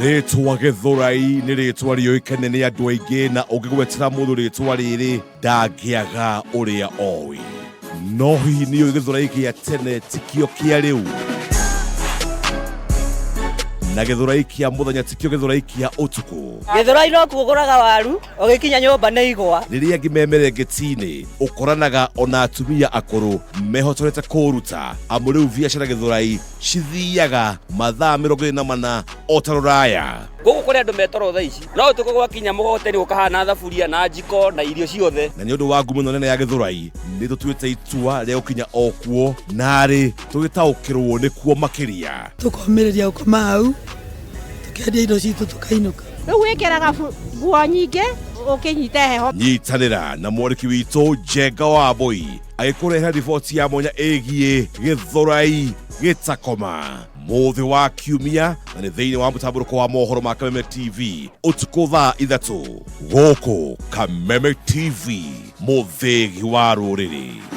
Rĩtwa Gĩthũrai nĩ rĩtwa rĩũĩkaine nĩ andũ aingĩ na ũngĩgwetera mũndũ rĩtwa rĩrĩ ndangĩaga ũrĩa oĩ. No hihi nĩ ũĩ Gĩthũrai gĩa tene tikĩo kĩa rĩu? Na Gĩthũrai kĩa mũthenya tikĩo Gĩthũrai kĩa ũtukũ? Gĩthũrai no kuo ũgũraga waru ũgĩkinya nyũmba nĩ igwa. Rĩrĩa angĩ me mĩrengeti-inĩ ũkoranaga ona atumia akũrũ mehotorete kũũruta amu rĩu biacara Gĩthũrai cithiaga mathaa 24 o ta rũraya. Gũkũ kũrĩ andũ me toro thaa ici, no ũtukũ gwakinya mũgogoteni gũkahana thaburia na njiko na irio ciothe. Na nĩ ũndũ wa ngumo ĩno nene ya Gĩthũrai, nĩ tũtuĩte itua rĩa gũkinya o kuo narĩ tũgĩtaũkĩrwo nĩkuo makĩria. Tũkomĩrĩria gũkoma hau, tũkendia indo citũ tũkainũka. Rĩu wĩkĩraga nguo nyingĩ ũkĩnyite heho. Nyitanĩra na mwandĩki witũ Njenga wa Mbũi agĩkũrehera riboti ya mwanya ĩgiĩ Gĩthũrai gĩtakoma mũthĩ wa kiumia na nĩ thĩinĩ wa mũtambũrũko wa mohoro ma Kameme TV ũtukũ thaa 3 gũkũ Kameme TV mũthĩgi wa rũrĩrĩ.